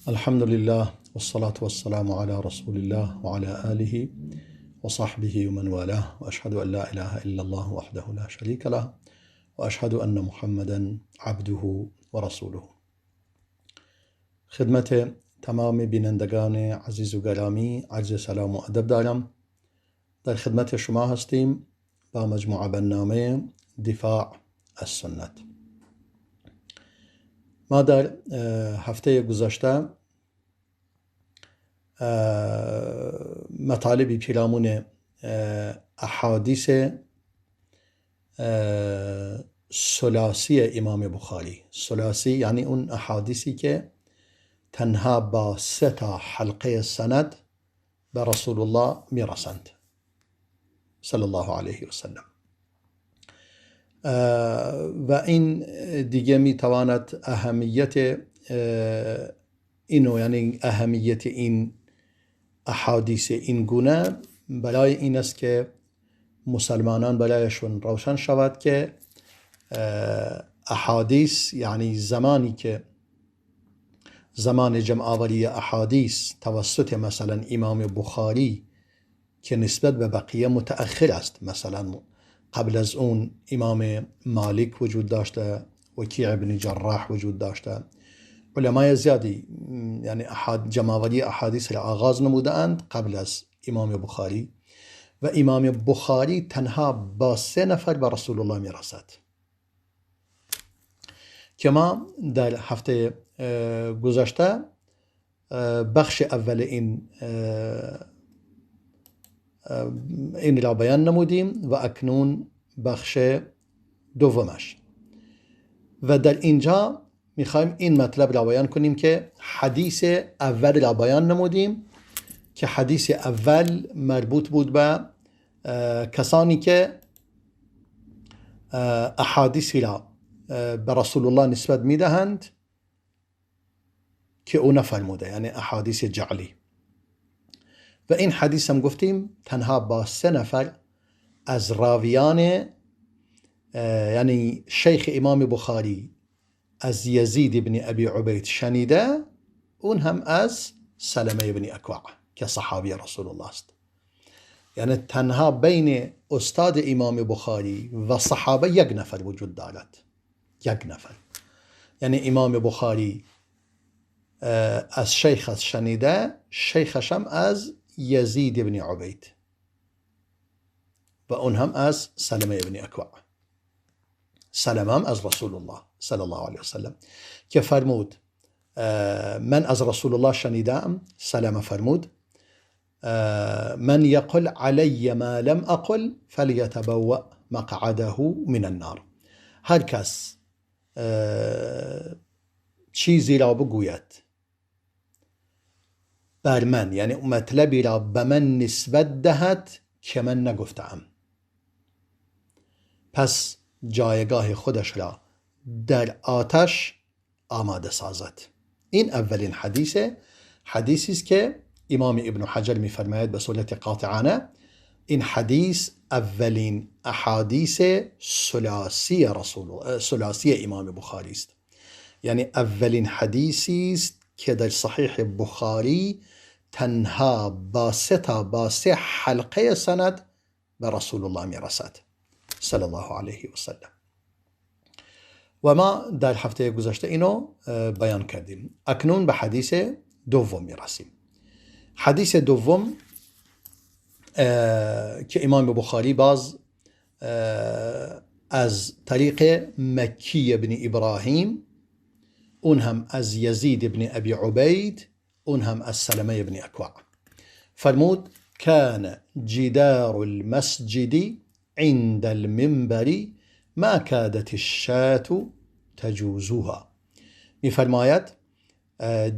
الحمد لله والصلاة والسلام على رسول الله وعلى آله وصحبه ومن والاه، وأشهد أن لا إله إلا الله وحده لا شريك له، وأشهد أن محمدا عبده ورسوله. خدمت تمام بینندگان عزیز و گرامی عرض سلام و ادب دارم. در خدمت شما هستیم با مجموعه برنامه دفاع از سنت. ما در هفته گذشته مطالبی پیرامون احادیث ثلاثی امام بخاری، ثلاثی یعنی اون احادیثی که تنها با سه تا حلقه سند به رسول الله میرسند صلی الله علیه و سلم، و این دیگه میتواند اهمیت اینو، یعنی اهمیت این احادیث این گونه برای این است که مسلمانان برایشون روشن شود که احادیث، یعنی زمانی که زمان جمع آوری احادیث توسط مثلا امام بخاری که نسبت به بقیه متأخر است، مثلا قبل از اون امام مالک وجود داشته، وکیع بن جراح وجود داشته، علمای زیادی یعنی جمع آوری احادیث را آغاز نمودند قبل از امام بخاری، و امام بخاری تنها با سه نفر به رسول الله میرسد که ما در هفته گذشته بخش اول این را بیان نمودیم و اکنون بخش دومش، و در اینجا میخوایم این مطلب را بیان کنیم که حدیث اول را بیان نمودیم که حدیث اول مربوط بود به کسانی که احادیثی را به رسول الله نسبت میدهند که او نفرموده، یعنی احادیث جعلی. و این حدیث هم گفتیم تنها با سه نفر از راویان، یعنی شیخ امام بخاری از یزید بن ابی عبید شنیده، اون هم از سلمه بن اکوع که صحابی رسول الله است. یعنی تنها بین استاد امام بخاری و صحابه یک نفر وجود دارد، یک نفر. یعنی امام بخاری از شیخش شنیده، شیخش هم از یزید بن عبید و اون هم از سلمه بن اکوع، سلمه هم از رسول الله صلی الله علیه وسلم که فرمود من از رسول الله شنیدم. سلمه فرمود من یقل علی ما لم اقل فلیتبوأ مقعده من النار. هر کس چیزی را بگوید بر من، یعنی مطلبی را به من نسبت دهد که من نگفتم، پس جایگاه خودش را در آتش آماده سازد. این اولین حدیثه، حدیثی است که امام ابن حجر میفرماید به صورت قاطعانه این حدیث اولین احادیث ثلاثی رسول، ثلاثی امام بخاری است. یعنی اولین حدیثی است که در صحیح بخاری تنها با سه تا با سه حلقه سند به رسول الله میرسد صلی الله علیه و سلم. و ما در هفته گذشته اینو بیان کردیم. اکنون به حدیث دوم میرسیم. حدیث دوم که امام بخاری باز از طریق مکی بن ابراهیم، اون هم از یزید بن ابی عبید، اون هم از سلمه بن اکوع، فرمود كان جدار المسجد عند المنبر ما كادت الشاة تجوزها. میفرماید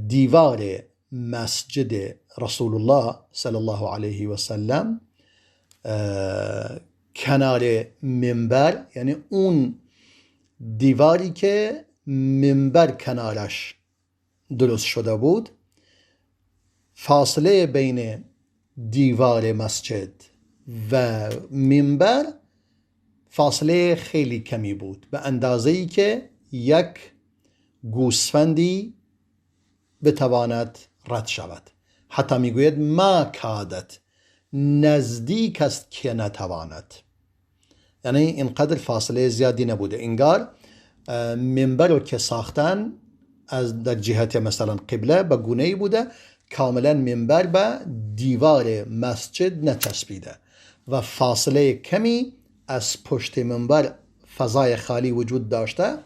دیوار مسجد رسول الله صلی الله علیه و سلم کنار منبر، یعنی اون دیواری که منبر کنارش درست شده بود، فاصله بین دیوار مسجد و منبر فاصله خیلی کمی بود، به اندازه‌ای که یک گوسفندی بتواند رد شود. حتی میگوید ما کادت، نزدیک است که نتواند، یعنی اینقدر فاصله زیادی نبوده. انگار منبر رو که ساختن از در جهت مثلا قبله به گونه‌ای بوده کاملا منبر به دیوار مسجد نچسبیده و فاصله کمی از پشت منبر فضای خالی وجود داشته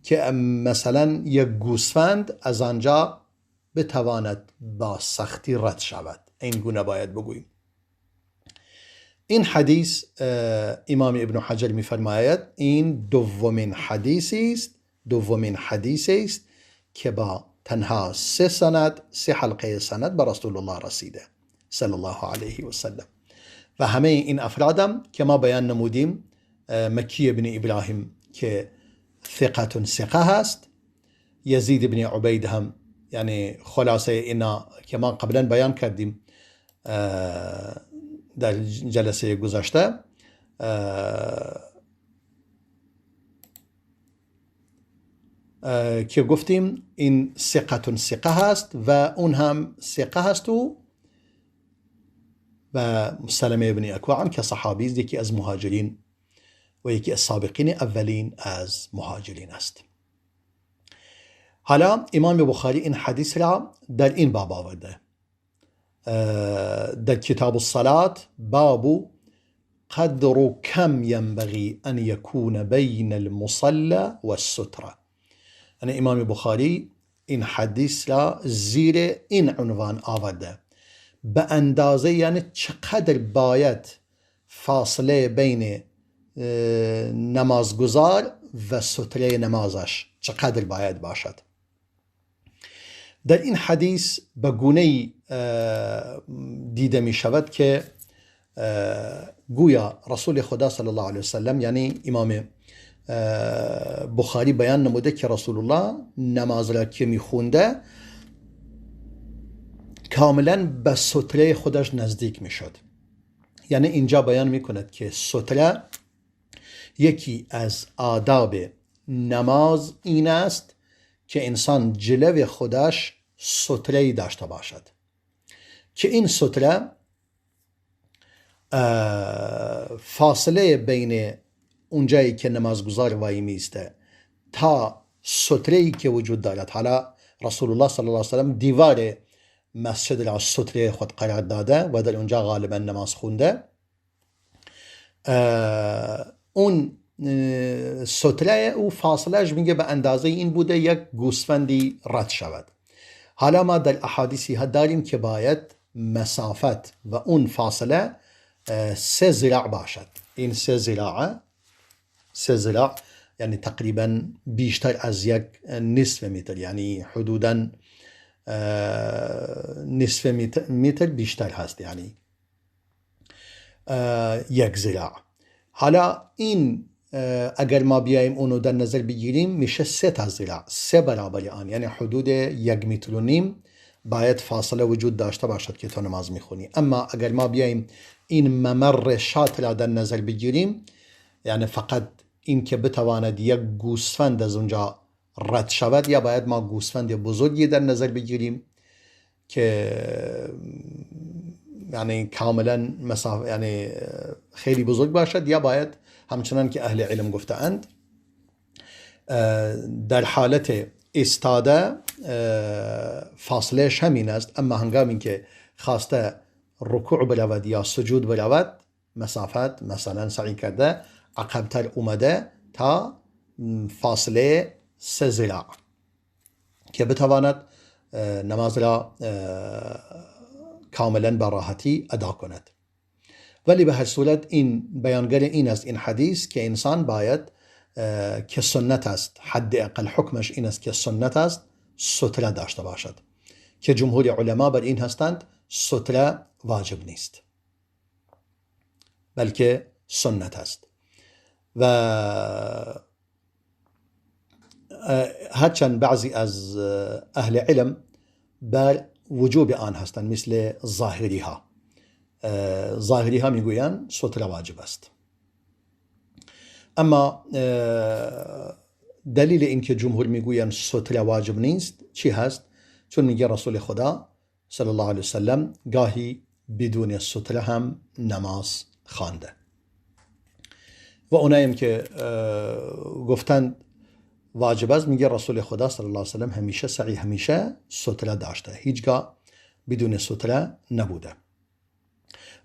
که مثلا یک گوسفند از آنجا بتواند با سختی رد شود. این گونه باید بگوییم. این حدیث امام ابن حجر میفرماید این دومین حدیثی است، دومین حدیثی است که با تنها سه سند، سه حلقه سند به رسول الله رسیده صلی الله علیه و سلم. و همه این افرادم که ما بیان نمودیم، مکی ابن ابراهیم که ثقة ثقه هست، یزید ابن عبید هم، یعنی خلاصه اینا که ما قبلا بیان کردیم در جلسه گذشته، که گفتیم این ثقة ثقه هست و اون هم ثقه هست و سلمه ابن اکوع هم که صحابی است، یکی از مهاجرین و یکی از سابقین اولین از مهاجرین است. حالا امام بخاری این حدیث را در این باب آورده، در کتاب الصلاة باب قدر كم ينبغي أن يكون بين المصلى والسترة. یعنی امام بخاری این حدیث را زیر این عنوان آورده، به اندازه یعنی چقدر باید فاصله بین نمازگزار و ستره نمازش چقدر باید باشد. در این حدیث به گونه دیده می شود که گویا رسول خدا صلی الله علیه وسلم، یعنی امام بخاری بیان نموده که رسول الله نماز را که می خونده کاملا به ستره خودش نزدیک می شد. یعنی اینجا بیان می کند که ستره یکی از آداب نماز این است که انسان جلو خودش ستره‌ای داشته باشد، که این ستره فاصله بین اونجایی که نمازگزار وای میسته تا ستره‌ای که وجود دارد. حالا رسول الله صلی الله علیه و سلم دیوار مسجد را ستره خود قرار داده و در اونجا غالبا نماز خونده. اون ستره او فاصلهش میگه به اندازه این بوده یک گوسفندی رد شود. حالا ما در احادیثی ها داریم که باید مسافت و اون فاصله 3 ذراع باشد. این 3 ذراع، 3 ذراع یعنی تقریبا بیشتر از یک نصف متر، یعنی حدودا نصف متر بیشتر هست، یعنی یک ذراع. حالا این اگر ما بیایم اونو در نظر بگیریم میشه 3 تا ذراع، 3 برابر آن، یعنی حدود 1.5 متر باید فاصله وجود داشته باشد که تو نماز میخونی. اما اگر ما بیایم این ممر شات را در نظر بگیریم، یعنی فقط این که بتواند یک گوسفند از اونجا رد شود، یا باید ما گوسفند بزرگی در نظر بگیریم که یعنی کاملا مسافه یعنی خیلی بزرگ باشد، یا باید همچنان که اهل علم گفتند در حالت ایستاده فاصلهش همین است، اما هنگامی که خواسته رکوع برود یا سجود برود مسافت مثلا سعی کرده عقبتر اومده تا فاصله 3 ذراع که بتواند نماز را کاملا به راحتی ادا کند. ولی به هر صورت این بیانگر این است، این حدیث، که انسان باید که سنت است، حد اقل حکمش این است که سنت است ستره داشته باشد، که جمهور علما بر این هستند ستره واجب نیست بلکه سنت است. و هرچند بعضی از اهل علم بر وجوب آن هستند، مثل ظاهری ها، ظاهری ها میگویند ستره واجب است. اما دلیل اینکه جمهور میگویند ستره واجب نیست چی هست؟ چون میگه رسول خدا صلی الله علیه وسلم گاهی بدون ستره هم نماز خوانده. و اوناییم که گفتند واجب است، میگه رسول خدا صلی الله علیه وسلم همیشه سعی همیشه ستره داشته، هیچگاه بدون ستره نبوده.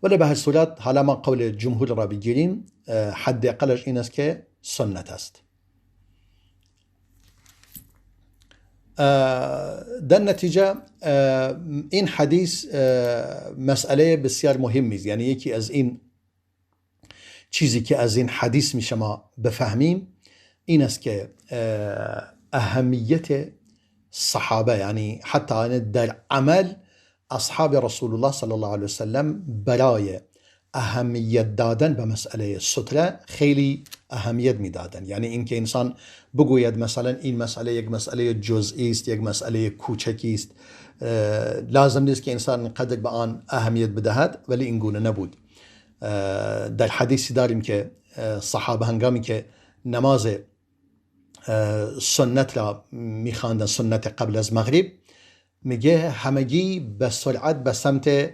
ولی به هر صورت حالا ما قول جمهور را بگیریم، حد اقلش این است که سنت است. در نتیجه این حدیث مسئله بسیار مهمی است. یعنی یکی از این چیزی که از این حدیث میشه ما بفهمیم این است که اهمیت صحابه، یعنی حتی در عمل اصحاب رسول الله صلی الله علیه وسلم برای اهمیت دادن به مسئله ستره خیلی اهمیت میدادن. یعنی اینکه انسان بگوید مثلا این مسئله یک مسئله جزئی است، یک مسئله کوچکی است، لازم نیست که انسان قدر به آن اهمیت بدهد، ولی این گونه نبود. در حدیثی داریم که صحابه هنگامی که نماز سنت را میخواندن، سنت قبل از مغرب، میگه همگی به سرعت به سمت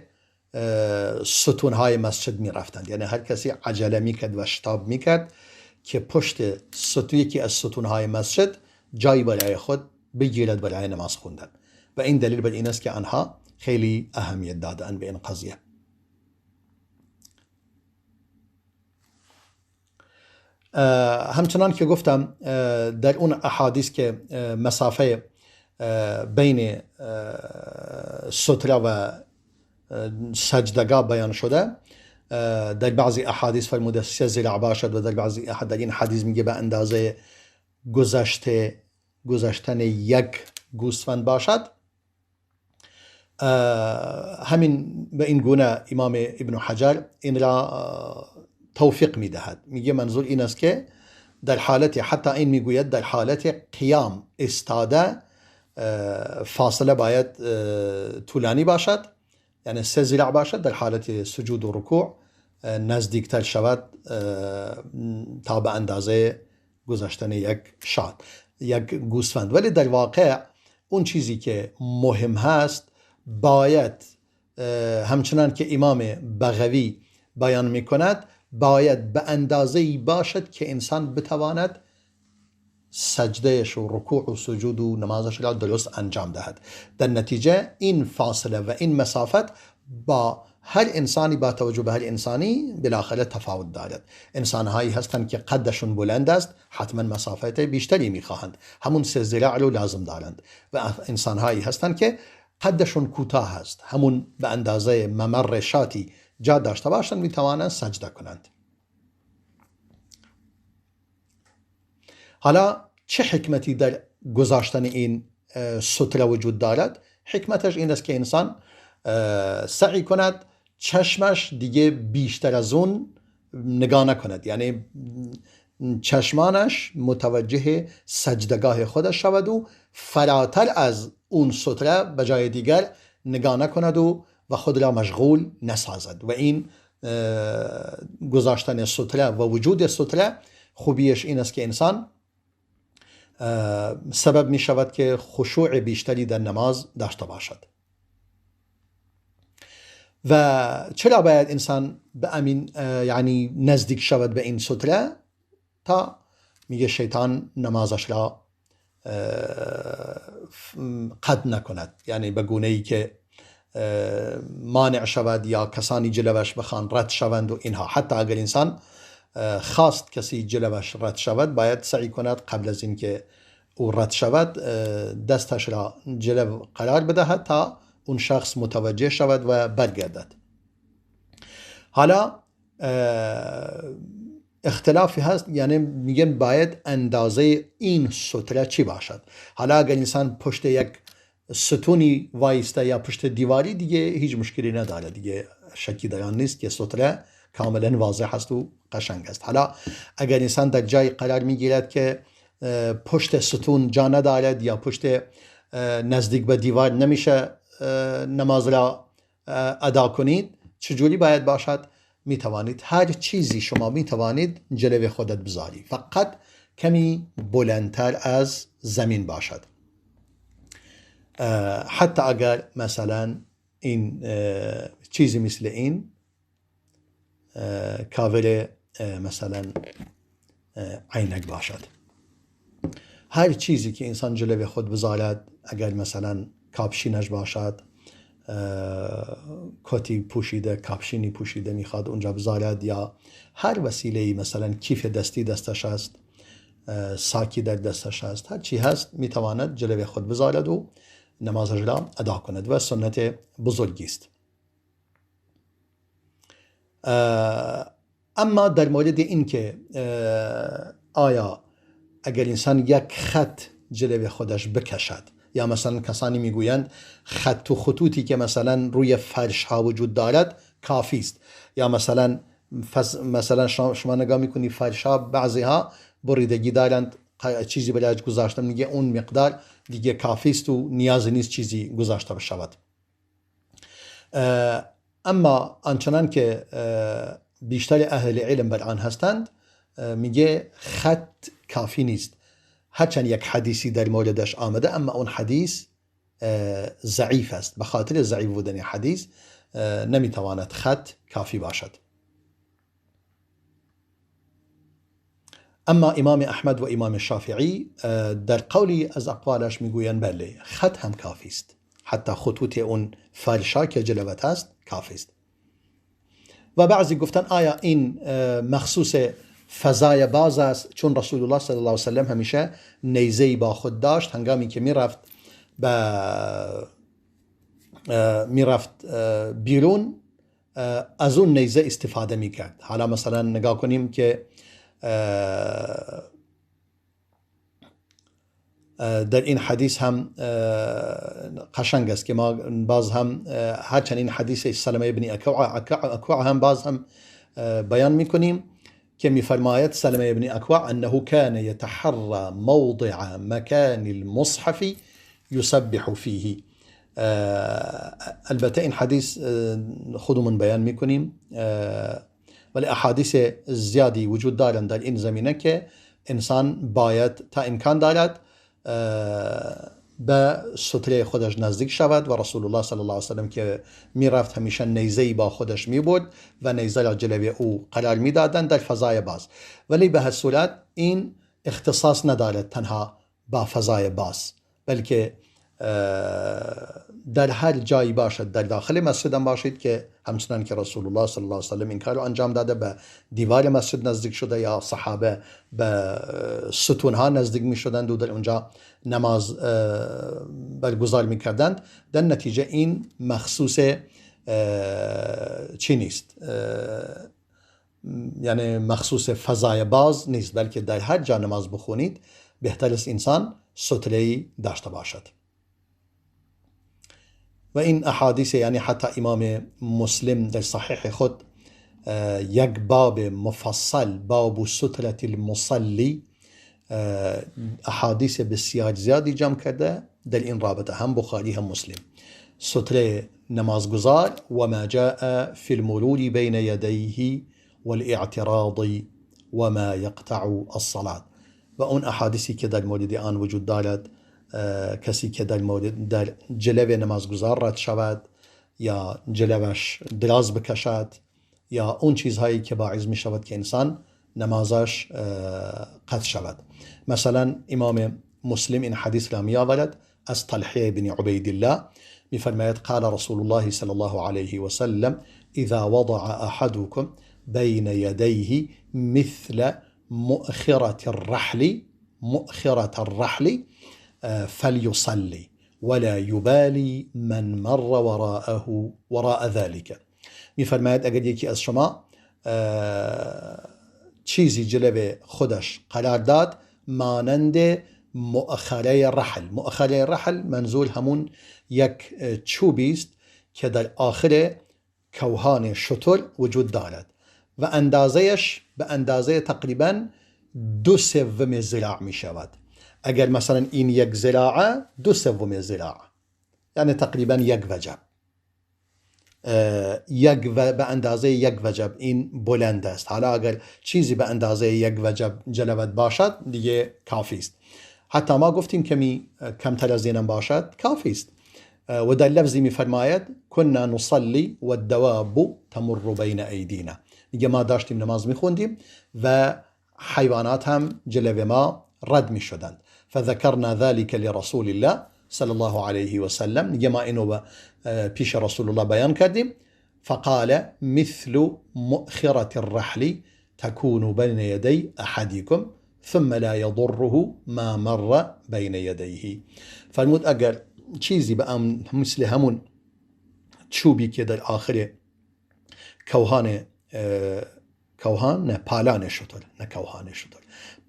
ستونهای مسجد میرفتند. یعنی هر کسی عجله میکرد و شتاب میکرد که پشت ستون یکی از ستونهای مسجد جایی برای خود بگیرد برای نماز خوندن. و این دلیل بر این است که آنها خیلی اهمیت دادن به این قضیه. همچنان که گفتم در اون احادیث که مسافه بین ستره و سجدگاه بیان شده، در بعضی احادیث فرموده 3 ذراع باشد و در بعضی در این حدیث میگه به اندازه گذشتن یک گوسفند باشد. همین به این گونه امام ابن حجر این را توفیق میدهد. میگه منظور این است که در حالت، حتی این میگوید در حالت قیام استاده فاصله باید طولانی باشد، یعنی 3 ذراع باشد. در حالت سجود و رکوع نزدیکتر شود تا به اندازه گذاشتن یک شاد، یک گوسفند. ولی در واقع اون چیزی که مهم هست باید همچنان که امام بغوی بیان میکند، باید به اندازه‌ای باشد که انسان بتواند سجدهش و رکوع و سجود و نمازش را درست انجام دهد. در نتیجه این فاصله و این مسافت با هر انسانی، با توجه به هر انسانی بالاخره تفاوت دارد. انسانهایی هستند که قدشون بلند است، حتما مسافت بیشتری میخواهند، همون 3 ذراع رو لازم دارند. و انسانهایی هستند که قدشون کوتاه است، همون به اندازه ممر شاتی جا داشته باشند میتوانند سجده کنند. حالا چه حکمتی در گذاشتن این ستره وجود دارد؟ حکمتش این است که انسان سعی کند چشمش دیگه بیشتر از اون نگاه نکند، یعنی چشمانش متوجه سجدگاه خودش شود و فراتر از اون ستره به جای دیگر نگاه نکند و خود را مشغول نسازد. و این گذاشتن ستره و وجود ستره خوبیش این است که انسان سبب می شود که خشوع بیشتری در نماز داشته باشد. و چرا باید انسان به امین، یعنی نزدیک شود به این ستره؟ تا میگه شیطان نمازش را قد نکند، یعنی به گونه ای که مانع شود یا کسانی جلوش بخوان رد شوند و اینها. حتی اگر انسان خواست کسی جلوش رد شود، باید سعی کند قبل از اینکه او رد شود دستش را جلو قرار بدهد تا اون شخص متوجه شود و برگردد. حالا اختلافی هست، یعنی میگن باید اندازه این ستره چی باشد. حالا اگر انسان پشت یک ستونی وایسته یا پشت دیواری، دیگه هیچ مشکلی نداره، دیگه شکی در آن نیست که ستره کاملا واضح است و قشنگ است. حالا اگر انسان در جای قرار میگیرد که پشت ستون جا ندارد یا پشت نزدیک به دیوار نمیشه نماز را ادا کنید، چجوری باید باشد؟ میتوانید هر چیزی شما میتوانید جلوی خودت بذاری، فقط کمی بلندتر از زمین باشد. حتی اگر مثلا این چیزی مثل این کاور مثلا عینک باشد. هر چیزی که انسان جلوی خود بذارد، اگر مثلا کاپشینش باشد، کتی پوشیده، کاپشینی پوشیده میخواد اونجا بذارد، یا هر وسیله‌ای، مثلا کیف دستی دستش است، ساکی در دستش است، هر چی هست میتواند جلوی خود بذارد و نمازش را ادا کند و سنت بزرگی است. اما در مورد این که آیا اگر انسان یک خط جلوی خودش بکشد، یا مثلا کسانی میگویند خط و خطوطی که مثلا روی فرش ها وجود دارد کافی است، یا مثلا شما نگاه میکنی فرش ها بعضی ها بریدگی دارند، چیزی برایش گذاشتن، میگه اون مقدار دیگه کافی است و نیاز نیست چیزی گذاشته بشود. اما آنچنان که بیشتر اهل علم بر آن هستند، میگه خط کافی نیست، هرچند یک حدیثی در موردش آمده، اما اون حدیث ضعیف است. به خاطر ضعیف بودن حدیث نمیتواند خط کافی باشد. اما امام احمد و امام شافعی در قولی از اقوالش میگویند بله، خط هم کافی است، حتی خطوط اون فرشا که جلوت است کافی است. و بعضی گفتن آیا این مخصوص فضای باز است، چون رسول الله صلی الله علیه وسلم همیشه نیزه‌ای با خود داشت، هنگامی که میرفت بیرون از اون نیزه استفاده میکرد. حالا مثلا نگاه کنیم که در این حدیث هم قشنگ است که ما باز هم هرچند این حدیث سلمه ابن اکوع هم باز هم بیان میکنیم که میفرماید سلمه ابن اکوع انه كان يتحرى موضع مكان المصحف يسبح فيه. البته این حدیث خودمون بیان میکنیم، ولی احادیث زیادی وجود دارند در این زمینه که انسان باید تا امکان دارد به ستره خودش نزدیک شود. و رسول الله صلی الله علیه وسلم که میرفت همیشه نیزه‌ای با خودش میبرد و نیزه را جلوی او قرار میدادند در فضای باز، ولی به هر صورت این اختصاص ندارد تنها با فضای باز، بلکه در هر جایی باشد، در داخل مسجد هم باشید که همچنان که رسول الله صلی الله علیه وسلم این کار رو انجام داده، به دیوار مسجد نزدیک شده یا صحابه به ستونها نزدیک می شدند و در اونجا نماز برگزار می کردند. در نتیجه این مخصوص چی نیست، یعنی مخصوص فضای باز نیست، بلکه در هر جا نماز بخونید بهتر است انسان ستره‌ای داشته باشد. و این احادیث، یعنی حتی امام مسلم در صحیح خود یک باب مفصل، باب سترة المصلی، احادیث بسیار زیادی جمع کرده در این رابطه، هم بخاری هم مسلم. ستره نمازگزار و ما جاء فی المرور بین یدیه والاعتراض و ما یقطع الصلاة. و اون احادیثی که در مورد آن وجود دارد، کسی که در مورد در جلو نمازگزار رد شود یا جلوش دراز بکشد یا اون چیزهایی که باعث می شود که انسان نمازش قطع شود. مثلا امام مسلم این حدیث را می آورد از طلحه بن عبید الله، می فرماید قال رسول الله صلی الله علیه و سلم اذا وضع احدكم بین یدیه مثل مؤخرة الرحل فليصلي ولا يبالي من مر وراءه وراء ذلك. میفرماید اگر یکی از شما چیزی جلو خودش قرار داد مانند مؤخره رحل، مؤخره رحل منظور همون یک چوبی است که در آخر کوهان شتر وجود دارد و اندازهش به اندازه تقریبا 2/3 ذراع می شود. اگر مثلا این یک ذراعه، 2/3 ذراع، یعنی تقریبا یک وجب، به اندازه یک وجب این بلند است. حالا اگر چیزی به اندازه یک وجب جلوت باشد دیگه کافی است. حتی ما گفتیم کمی کمتر از اینم باشد کافی است. و در لفظی میفرماید كنا نصلي والدواب تمر بين ایدینا. میگه ما داشتیم نماز میخوندیم و حیوانات هم جلو ما رد میشدند. فذكرنا ذلك لرسول الله صلى الله عليه وسلم. میگه ما اینو پیش رسول الله بیان کردیم. فقال مثل مؤخرة الرحل تكون بين يدي أحدكم ثم لا يضره ما مر بين يديه. فرمود اگر چیزی به مثل همون چوبی که در آخر کوهان نه پالان شتر، نه کوهان شتر،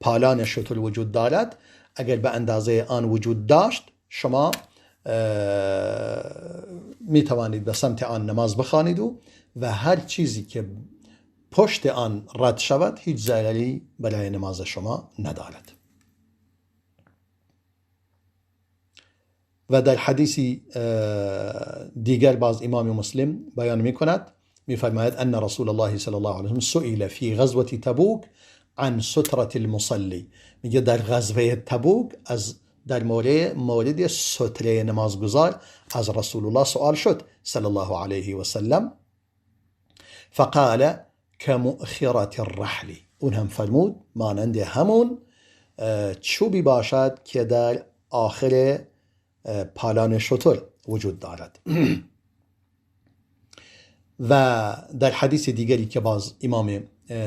پالان شتر وجود دارد، اگر به اندازه آن وجود داشت شما می توانید به سمت آن نماز بخوانید و هر چیزی که پشت آن رد شود هیچ ضرری برای نماز شما ندارد. و در حدیثی دیگر باز امام مسلم بیان می کند، می فرماید ان رسول الله صلی الله علیه و سلم سئل فی غزوة تبوک عن سترة المصلي. میگه در غزوه تبوک از در مورد ستره نمازگزار از رسول الله سوال شد صلی الله علیه و سلم. فقال كمؤخرة الرحل. اون هم فرمود مانند همون چوبی باشد که در آخر پالان شتر وجود دارد. و در حدیث دیگری که باز امام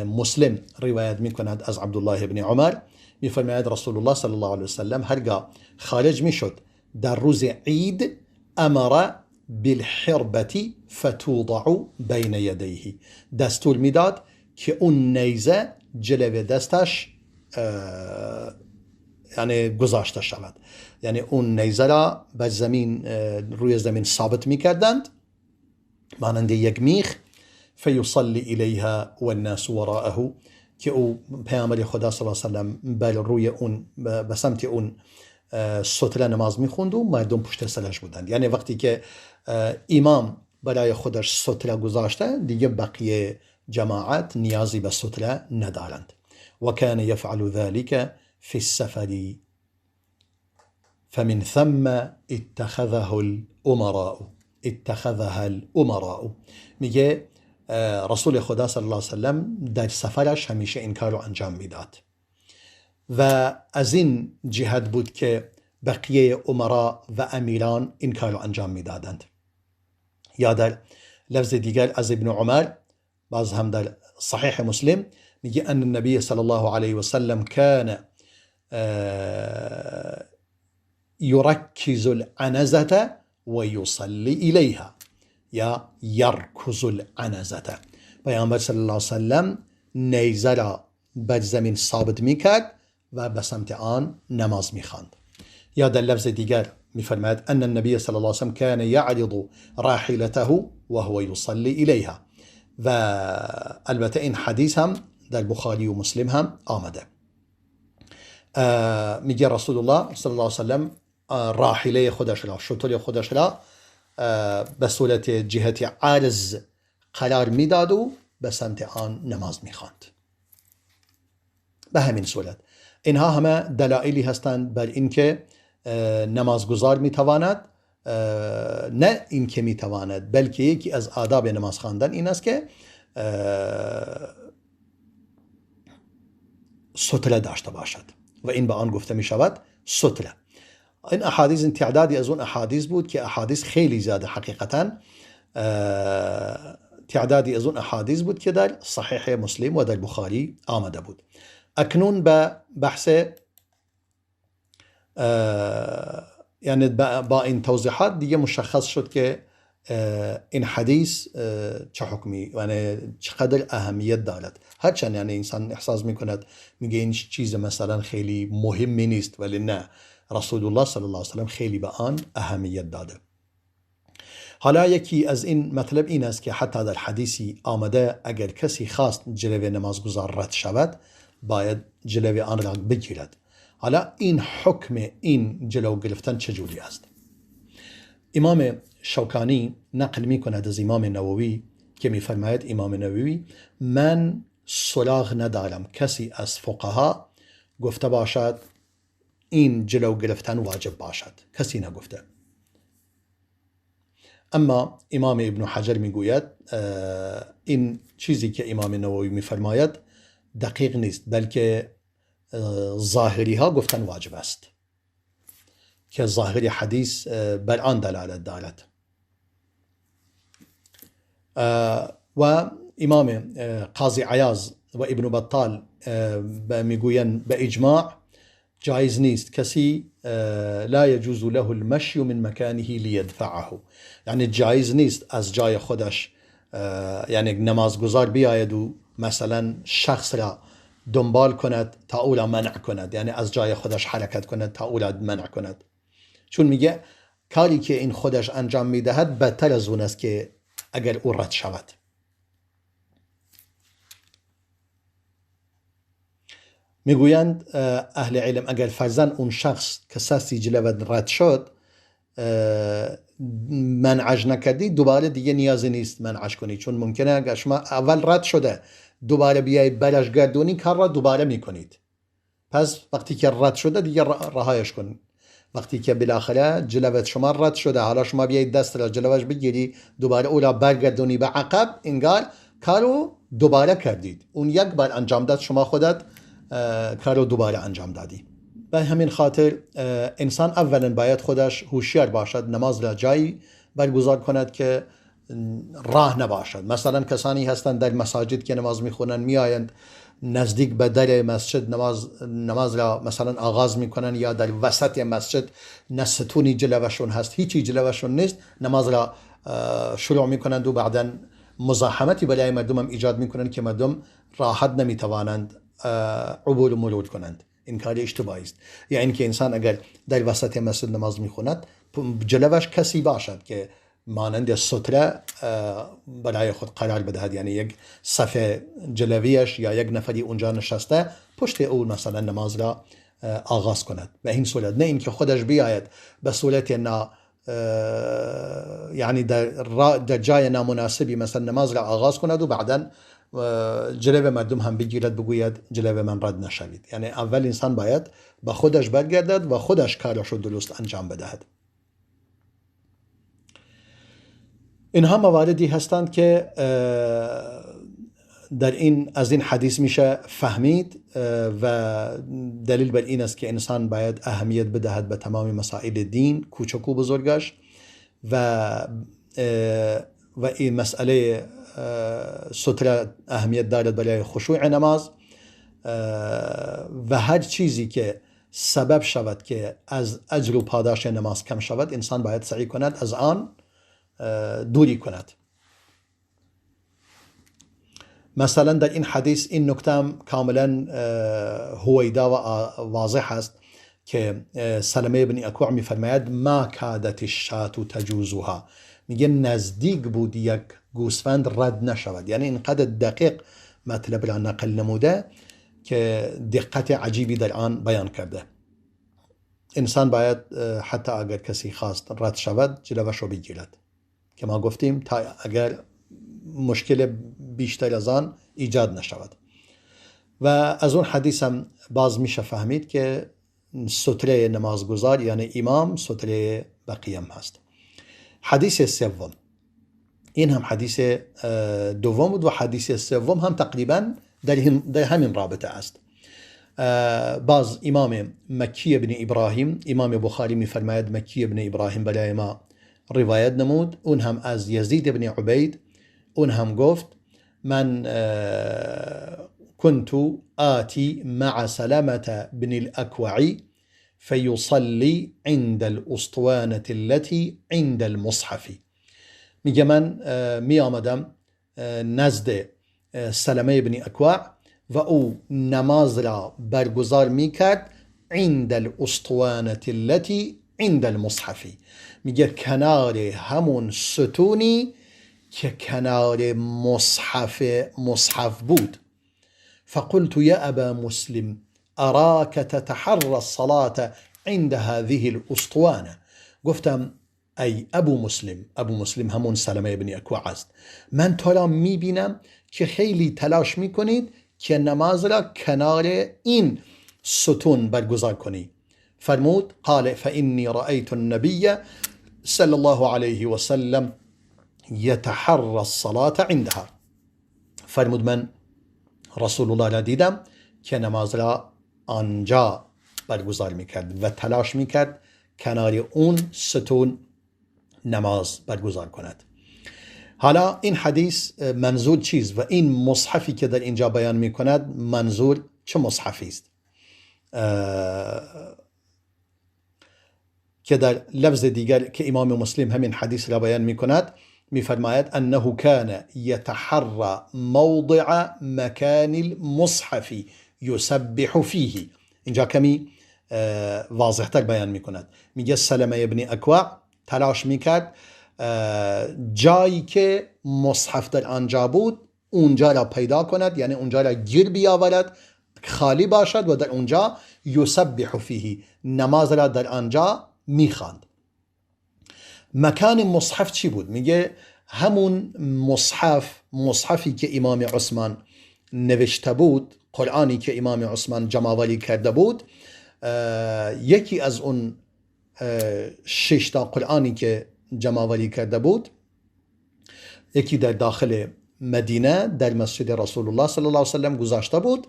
مسلم روایت می کند از عبدالله بن عمر می فرماید رسول الله صلی الله علیه وسلم هرگاه خارج می شد در روز عید امر بالحربة فتوضع بین یدیه، دستور میداد که اون نیزه جلو دستش یعنی گذاشته شود، یعنی اون نیزه را به زمین روی زمین ثابت میکردند مانند یک میخ. فیصلی الیها والناس وراءه، که او پیامبر خدا صلی الله علیه و سلم بر روی اون به سمت اون ستره نماز میخوند و مردم پشت سرش بودند. یعنی وقتی که امام برای خودش ستره گذاشته دیگه بقیه جماعت نیازی به ستره ندارند. وكان يفعل ذلك في السفر فمن ثم اتخذه الأمراء اتخذها الأمراء. میگه رسول خدا صلی الله علیه وسلم در سفرش همیشه این کار رو انجام میداد و از این جهت بود که بقیه امرا و امیران این کار رو انجام میدادند. یا در لفظ دیگر از ابن عمر باز هم در صحیح مسلم میگه ان النبی صلی الله علیه وسلم كان يركز العنزة ويصلي إليها یا يركز العنزة. پیامبر صلی الله علیه وسلم نیزه را بر زمین ثابت میکرد و به سمت آن نماز میخواند. یا در لفظ دیگر میفرماید ان النبی صلی الله علیه وسلم كان يعرض راحلته وهو يصلي إليها. و البته این حدیث هم در بخاری و مسلم هم آمده. میگه رسول الله صلی الله علیه وسلم راحله خودش را، شتر خودش را به صورت جهت عرض قرار میداد و به سمت آن نماز میخواند. به همین صورت اینها همه دلایلی هستند بر اینکه نمازگزار میتواند، نه اینکه میتواند بلکه یکی از آداب نماز خواندن این است که ستره داشته باشد و این به آن گفته می شود ستره. این احادیث، این تعدادی از اون احادیث بود که احادیث خیلی زیاده حقیقتا، تعدادی از اون احادیث بود که در صحیح مسلم و در بخاری آمده بود. اکنون به بحث یعنی با این توضیحات دیگه مشخص شد که این حدیث چه حکمی، یعنی چقدر اهمیت دارد. هرچند یعنی انسان احساس میکند میگه این چیز مثلا خیلی مهمی نیست، ولی نه، رسول الله صلی الله علیه وسلم خیلی به آن اهمیت داده. حالا یکی از این مطلب این است که حتی در حدیثی آمده اگر کسی خواست جلوی نمازگزار رد شود باید جلوی آن را بگیرد. حالا این حکم این جلو گرفتن چجوری است؟ امام شوکانی نقل می کند از امام نووی که می فرماید امام نووی من سراغ ندارم کسی از فقها گفته باشد این جلو گرفتن واجب باشد، کسی نگفته. اما امام ابن حجر میگوید این چیزی که امام نووی میفرماید دقیق نیست، بلکه ظاهری ها گفتن واجب است که ظاهر حدیث بر آن دلالت دارد. و امام قاضی عیاض و ابن بطال میگویند به اجماع جایز نیست کسی لا يجوز له المشي من مكانه ليدفعه، یعنی جایز نیست از جای خودش یعنی نمازگزار بیاید و مثلا شخص را دنبال کند تا او را منع کند، یعنی از جای خودش حرکت کند تا او را منع کند، چون میگه کاری که این خودش انجام میدهد بدتر از اون است که اگر او رد شود. میگویند اهل علم اگر فرضاً اون شخص که سستی جلوت رد شد منعش نکردی، دوباره دیگه نیازی نیست منعش کنی، چون ممکنه اگر شما اول رد شده دوباره بیای برش گردونی کار را دوباره میکنید. پس وقتی که رد شده دیگه رهایش کن. وقتی که بالاخره جلوت شما رد شده، حالا شما بیایید دست را جلوش بگیری دوباره او را برگردونی به عقب، انگار کارو دوباره کردید. اون یک بار انجام داد، شما خودت کارو دوباره انجام دادی. به همین خاطر انسان اولا باید خودش هوشیار باشد، نماز را جایی برگزار کند که راه نباشد. مثلا کسانی هستند در مساجد که نماز میخونن، میآیند نزدیک به در مسجد نماز را مثلا آغاز میکنن، یا در وسط مسجد نه ستونی جلوشون هست، هیچی جلوشون نیست، نماز را شروع میکنند و بعدا مزاحمتی برای مردم هم ایجاد میکنند که مردم راحت نمیتوانند عبور و مرور کنند. این کار اشتباهی است. یا اینکه انسان اگر در وسط مسجد نماز میخوند جلوش کسی باشد که مانند ستره برای خود قرار بدهد، یعنی یک صفحه جلویش یا یک نفری اونجا نشسته پشت او مثلا نماز را آغاز کند. به این صورت، نه اینکه خودش بیاید به صورت نا یعنی در جای نامناسبی مثلا نماز را آغاز کند و بعدا جلو مردم هم بگیرد بگوید جلو من رد نشوید. یعنی اول انسان باید به خودش برگردد و خودش کارش رو درست انجام بدهد. اینها مواردی هستند که در این از این حدیث میشه فهمید و دلیل بر این است که انسان باید اهمیت بدهد به تمام مسائل دین، کوچک و بزرگش، و این مسئله ستره اهمیت دارد برای خشوع نماز و هر چیزی که سبب شود که از اجر و پاداش نماز کم شود انسان باید سعی کند از آن دوری کند. مثلا در این حدیث این نکته هم کاملا هویدا و واضح است که سلمه بن اکوع میفرماید ما کادت الشاة تجوزها، میگه نزدیک بود یک گوسفند رد نشود. یعنی اینقدر دقیق مطلب را نقل نموده که دقت عجیبی در آن بیان کرده. انسان باید حتی اگر کسی خواست رد شود جلوش رو بگیرد که ما گفتیم تا اگر مشکل بیشتر از آن ایجاد نشود. و از اون حدیث هم باز میشه فهمید که ستره نمازگزار یعنی امام ستره بقیه هم هست. حدیث سوم، این هم حدیث دوم بود و حدیث سوم هم تقریبا در همین رابطه است. باز امام مکی بن ابراهیم، امام بخاری میفرماید مکی بن ابراهیم برای ما روایت نمود، اون هم از یزید بن عبید، اون هم گفت من كنت آتي مع سلمة بن الأكوع فيصلي عند الأسطوانة التي عند المصحف. میگه من می آمدم نزد سلمه بن اکوع و او نماز را برگزار می کرد عند الأسطوانة التي عند المصحف. میگه کنار همون ستونی که کنار مصحف بود. فقلت يا أبا مسلم أراك تتحرى الصلاة عند هذه الأسطوانة. گفتم ای ابو مسلم، ابو مسلم همون سلمه بن اکوع است، من تو را میبینم که خیلی تلاش میکنید که نماز را کنار این ستون برگزار کنی. فرمود قال فإني رأيت النبي صلى الله عليه وسلم يتحرى الصلاة عندها. فرمود من رسول الله را دیدم که نماز را آنجا برگزار میکرد و تلاش میکرد کنار اون ستون نماز برگزار کند. حالا این حدیث منظور چیست و این مصحفی که در اینجا بیان میکند منظور چه مصحفی است؟ که در لفظ دیگر که امام مسلم همین حدیث را بیان میکند میفرماید انه كان يتحرى موضع مكان المصحف يسبح فيه. اینجا کمی واضحتر بیان میکند. میگه سلمه ابن اکوع تلاش میکرد جایی که مصحف در آنجا بود اونجا را پیدا کند، یعنی اونجا را گیر بیاورد، خالی باشد و در اونجا یسبح فیه، نماز را در آنجا میخواند. مکان مصحف چی بود؟ میگه همون مصحف، مصحفی که امام عثمان نوشته بود، قرآنی که امام عثمان جمع‌آوری کرده بود، یکی از اون 6 تا قرآنی که جمع‌آوری کرده بود، یکی در داخل مدینه در مسجد رسول الله صلی الله علیه و سلم گذاشته بود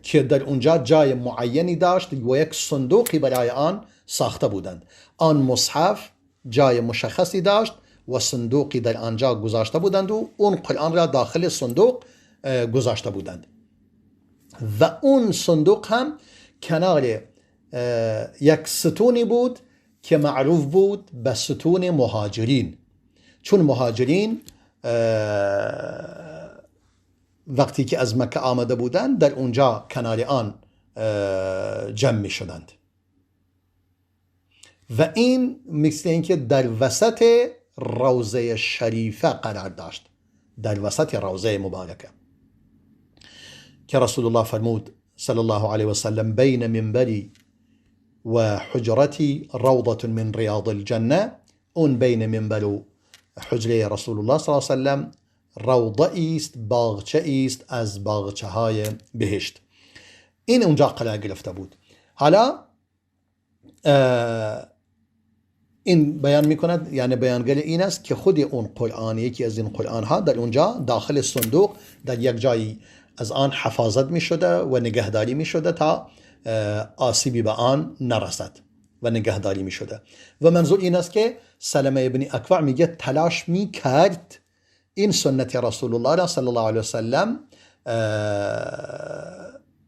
که در اونجا جای معینی داشت و یک صندوقی برای آن ساخته بودند. آن مصحف جای مشخصی داشت و صندوقی در آنجا گذاشته بودند و اون قرآن را داخل صندوق گذاشته بودند و اون صندوق هم کنار یک ستونی بود که معروف بود به ستون مهاجرین، چون مهاجرین وقتی که از مکه آمده بودند در اونجا کنار آن جمع می شدند و این مثل اینکه در وسط روضه شریفه قرار داشت، در وسط روضه مبارکه که رسول الله فرمود صلی الله علیه و سلم بین منبری و حجرتی روضة من ریاض الجنه. اون بین منبر و حجره رسول الله صلی الله علیه و سلم روضه است، باغچه است از باغچه های بهشت. این اونجا قرار گرفته بود. حالا این بیان میکند، یعنی بیانگر این است که خود اون قرآن، یکی از این قرآن ها در اونجا داخل صندوق در یک جایی از آن حفاظت می شده و نگهداری می شده تا آسیبی به آن نرسد و نگهداری می شده. و منظور این است که سلمه ابن اکوع میگه تلاش می کرد این سنت رسول الله صلی الله علیه وسلم،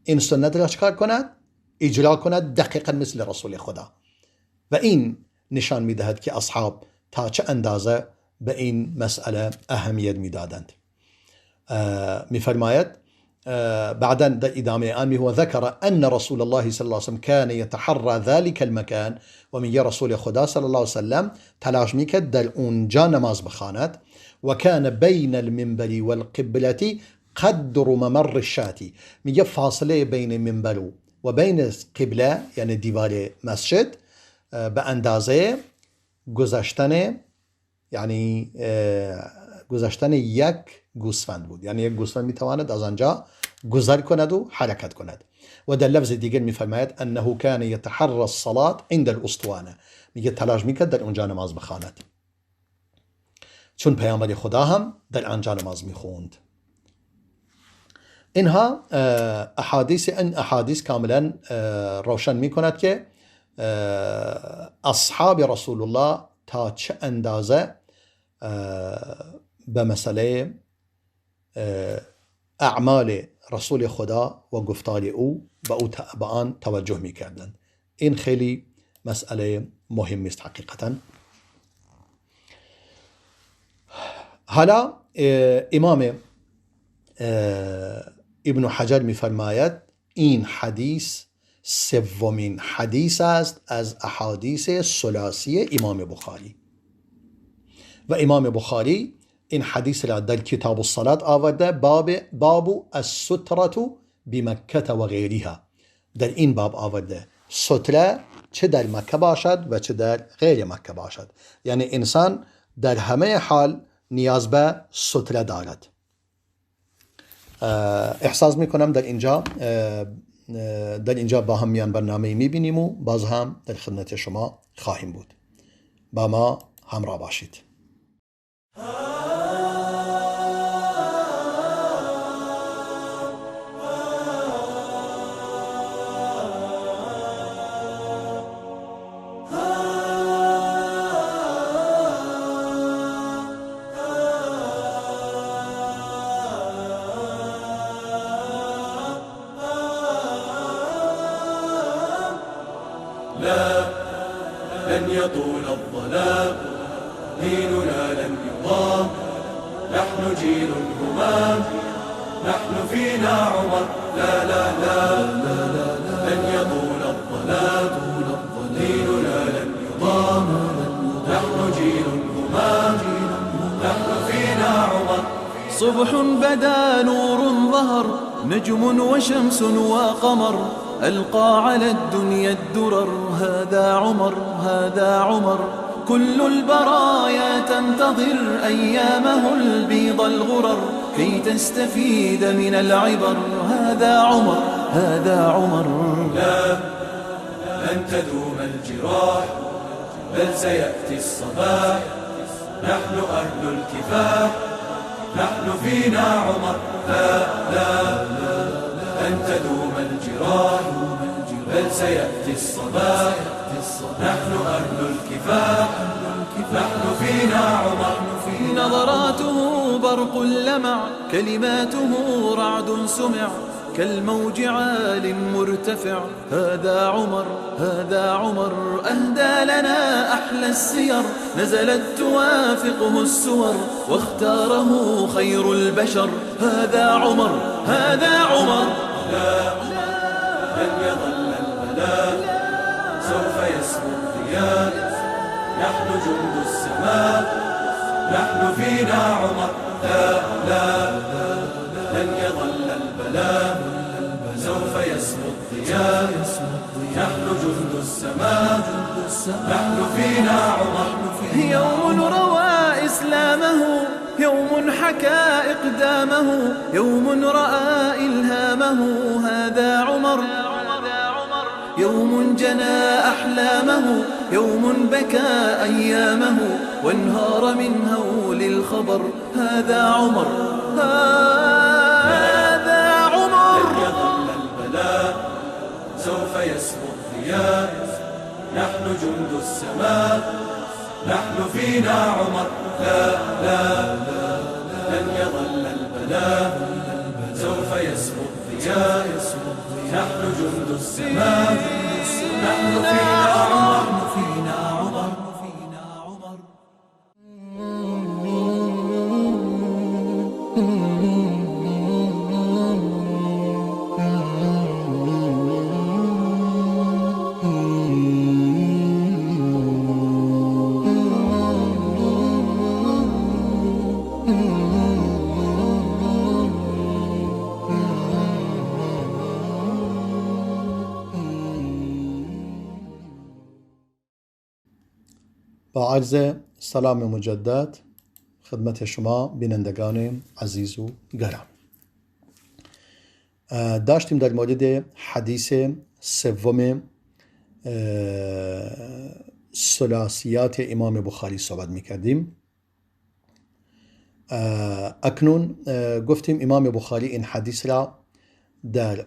این سنت را چکار کند؟ اجرا کند دقیقا مثل رسول خدا. و این نشان میدهد که اصحاب تا چه اندازه به این مسئله اهمیت میدادند. میفرماید بعدا در ادامه آن هو ذکر ان رسول الله صلی الله علیه وسلم كان يتحرى ذلك المكان و میگه رسول خدا صلی الله علیه وسلم تلاش میکرد در اونجا نماز بخواند. و كان بین المنبر والقبلة قدر ممر الشاة. میگه فاصله بین منبر و بین قبله، یعنی دیوار مسجد، به اندازه گذشتن، یعنی گذشتن یک گوسفند بود، یعنی یک گوسفند میتواند از آنجا گذر کند و حرکت کند. و در لفظ دیگر میفرماید انه كان يتحرى الصلاة عند الاسطوانه. میگه تلاش میکرد در اونجا نماز بخواند، چون پیامبر خدا هم در آنجا نماز میخوند. اینها احادیث، این احادیث کاملا روشن میکند که اصحاب رسول الله تا چه اندازه به مسئله اعمال رسول خدا و گفتار او به آن توجه میکردند. این خیلی مسئله مهم است حقیقتا. حالا امام ابن حجر میفرماید این حدیث سومین حدیث است از احادیث ثلاثی امام بخاری. و امام بخاری این حدیث را در کتاب الصلاة آورده، باب السترة بمکه و غیرها. در این باب آورده ستره چه در مکه باشد و چه در غیر مکه باشد، یعنی انسان در همه حال نیاز به ستره دارد. احساس میکنم در اینجا با هم میان برنامه میبینیم و باز هم در خدمت شما خواهیم بود. با ما همراه باشید. لن يطول الظلام، ديننا لن يضام، نحن جيل همام، نحن فينا عمر. لا لا لا، لن يطول الظلام، ديننا لن يضام، نحن جيل همام، نحن فينا عمر. صبح بدا نور ظهر، نجم وشمس وقمر، ألقى على الدنيا الدرر. هذا عمر، هذا عمر، كل البرايا تنتظر أيامه البيض الغرر، كي تستفيد من العبر. هذا عمر، هذا عمر. لا، لن تدوم الجراح، بل سيأتي الصباح، نحن أهل الكفاح، نحن فينا عمر. لا لا، لن تدوم الجراح، بل سيأتي الصباح، نحن أهل الكفاح، نحن فينا عمر. نظراته برق لمع، كلماته رعد سمع، كالموج عال مرتفع. هذا عمر، هذا عمر، أهدى لنا أحلى السير، نزلت توافقه السور، واختاره خير البشر. هذا عمر، هذا عمر. لا، لن يظل البلاء، سوف يسمو الضياء، نحن جند السماء، نحن فينا عمر. لا لا، لن يظل البلاء، سوف يسمو الضياء، نحن جند السماء، نحن فينا عمر. يوم روى إسلامه، يوم حكى إقدامه، يوم رأى إلهامه. هذا عمر، يوم جنى أحلامه، يوم بكى أيامه، وانهار من هول الخبر. هذا عمر، هذا عمر. لن يظل البلاء، سوف يسمو الضياء، نحن جند السماء، نحن فينا عمر. لا لا، لن يظل البلاء، سوف يسمو الضياء، نحن جند السماء، نحن فينا عمر. فينا عمر. با عرض سلام مجدد خدمت شما بینندگان عزیز و گرامی، داشتیم در مورد حدیث سوم ثلاثیات امام بخاری صحبت میکردیم. اکنون گفتیم امام بخاری این حدیث را در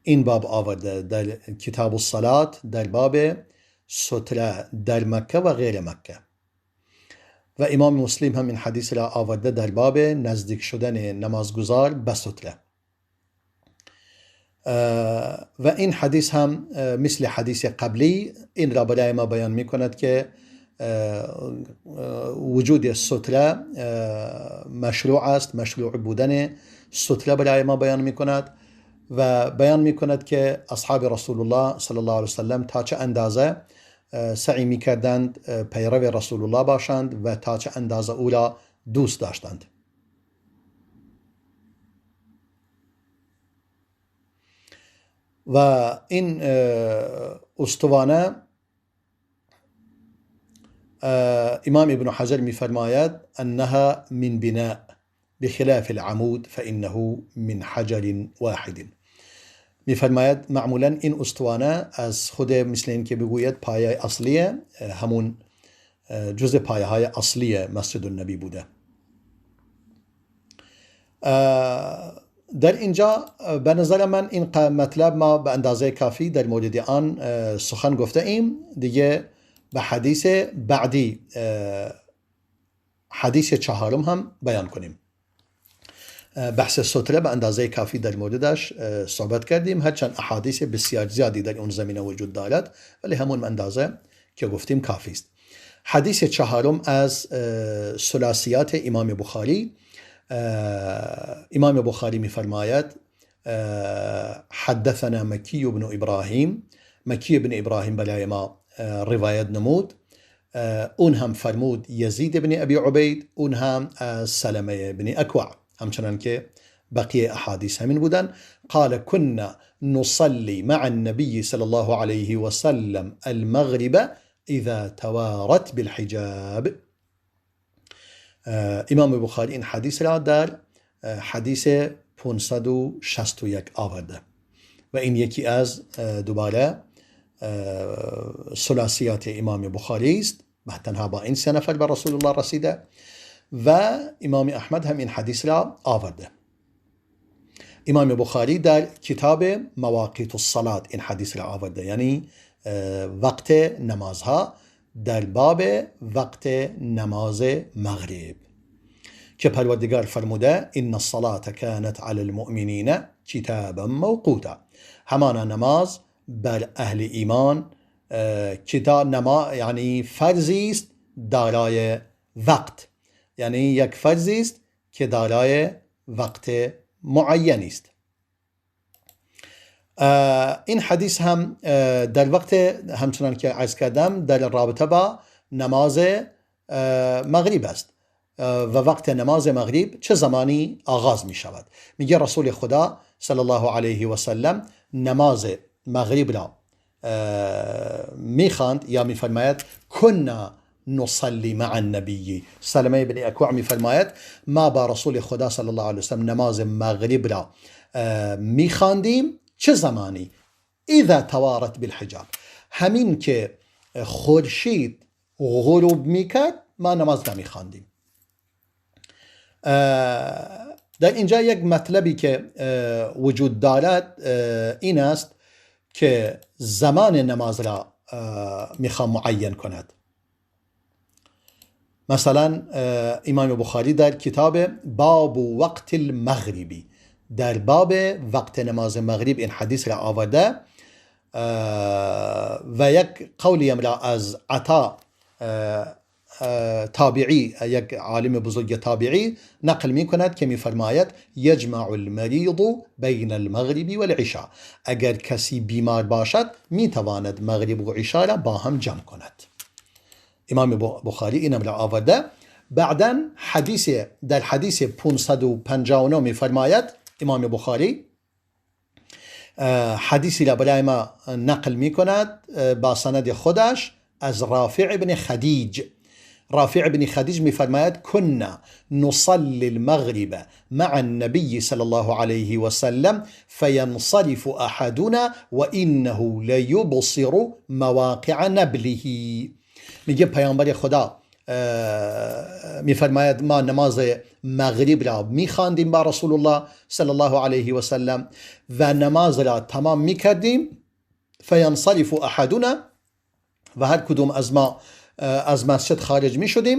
این باب آورده، در کتاب الصلاة، در باب ستره در مکه و غیر مکه، و امام مسلم هم این حدیث را آورده در باب نزدیک شدن نمازگزار به ستره. و این حدیث هم مثل حدیث قبلی این را برای ما بیان می کند که وجود ستره مشروع است، مشروع بودن ستره برای ما بیان می کند و بیان می کند که اصحاب رسول الله صلی الله علیه وسلم تا چه اندازه سعی می کردند پیرو رسول الله باشند و تا چه اندازه او را دوست داشتند. و این استوانه امام ابن حجر می فرماید انها من بناء بخلاف العمود فإنه من حجر واحد. میفرماید معمولا این استوانه از خود مثل این که بگوید پایه اصلیه، همون جزء پایه های اصلی مسجد النبی بوده. در اینجا به نظر من این مطلب ما به اندازه کافی در مورد آن سخن گفته ایم. دیگه به حدیث بعدی، حدیث چهارم هم بیان کنیم. بحث ستره به اندازه کافی در موردش صحبت کردیم، هرچند احادیث بسیار زیادی در اون زمینه وجود دارد ولی همون اندازه که گفتیم کافی است. حدیث چهارم از ثلاثیات امام بخاری، امام بخاری میفرماید حدثنا مکی بن ابراهیم، مکی بن ابراهیم برای ما روایت نمود، اون هم فرمود یزید بن ابی عبید، اون هم از سلمه بن اکوع، همچنان که بقیه احادیث همین بودن. قال كنا نصلي مع النبي صلى الله عليه وسلم المغرب اذا توارت بالحجاب. امام بخاری این حدیث را در حدیث 561 آورده و این یکی از دوباره ثلاثیات امام بخاری است، تنها با این سه نفر به رسول الله رسیده و امام احمد هم این حدیث را آورده. امام بخاری در کتاب مواقیت الصلاة این حدیث را آورده، یعنی وقت نمازها، در باب وقت نماز مغرب که پروردگار فرموده ان الصلاة كانت على المؤمنین کتابا موقوتا، همانا نماز بر اهل ایمان کتاب نما یعنی فرضی است دارای وقت، یعنی یک فرضی است که دارای وقت معینی است. این حدیث هم در وقت همچنان که عرض کردم در رابطه با نماز مغرب است و وقت نماز مغرب چه زمانی آغاز می شود. میگه رسول خدا صلی الله علیه و سلم نماز مغرب را میخواند یا میفرماید کنا نصلي مع النبي. سلمه بن اکوع میفرماید ما با رسول خدا صلی الله علیه و سلم نماز مغرب را میخواندیم. چه زمانی؟ اذا توارت بالحجاب، همین که خورشید غروب میکرد ما نماز نمیخواندیم. در اینجا یک مطلبی که وجود دارد این است که زمان نماز را میخوام معین کند. مثلا امام بخاری در کتاب باب وقت المغربی، در باب وقت نماز مغرب این حدیث را آورده و یک قولی هم را از عطا تابعی، یک عالم بزرگ تابعی نقل می کند که می فرماید یجمع المریض بین المغرب والعشاء، اگر کسی بیمار باشد می تواند مغرب و عشاء را با هم جمع کند. امام بخاری اینم را آورده. بعدا حدیث در حدیث 559 می فرماید امام بخاری حدیثی را برای ما نقل می کند با سند خودش از رافع بن خدیج. رافع بن خدیج می فرماید كنا نصلي المغرب مع النبي صلى الله عليه وسلم فينصرف أحدنا وإنه ليبصر مواقع نبله. میگه پیامبر خدا میفرماید ما نماز مغرب را میخواندیم با رسول الله صلی الله علیه و سلم و نماز را تمام میکردیم، فینصرف احدنا، و هر کدوم از ما از مسجد خارج میشدیم،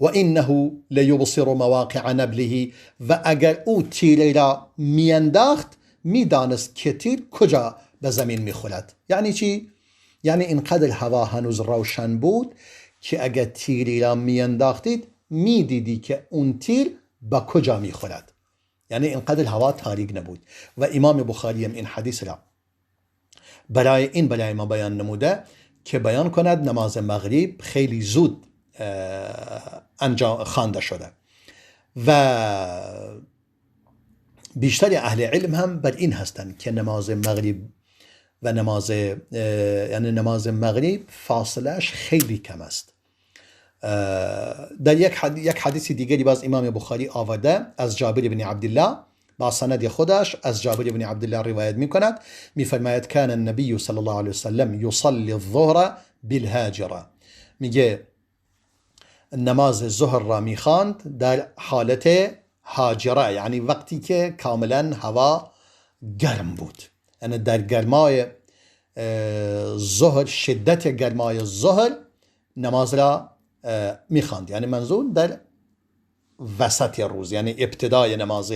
و انه لیبصر مواقع نبله، و اگر او تیره را میانداخت میدانست که تیر کجا به زمین میخورد. یعنی چی؟ یعنی اینقدر هوا هنوز روشن بود که اگر تیری را میانداختید میدیدی که اون تیر به کجا میخورد، یعنی اینقدر هوا تاریک نبود. و امام بخاری هم این حدیث را برای این برای ما بیان نموده که بیان کند نماز مغرب خیلی زود انجام خوانده شده و بیشتر اهل علم هم بر این هستند که نماز مغرب و نماز یعنی نماز مغرب فاصلش خیلی کم است. در یک حدیث دیگری باز امام بخاری آورده از جابر بن عبدالله با سند خودش از جابر بن عبدالله روایت میکند، میفرماید کان النبی صلی الله علیه وسلم یصلی الظهر بالهاجره، میگه نماز ظهر را میخواند در حالت هاجره، یعنی وقتی که کاملا هوا گرم بود، یعنی در گرمای ظهر، شدت گرمای ظهر نماز را میخواند، یعنی منظور در وسط روز، یعنی ابتدای نماز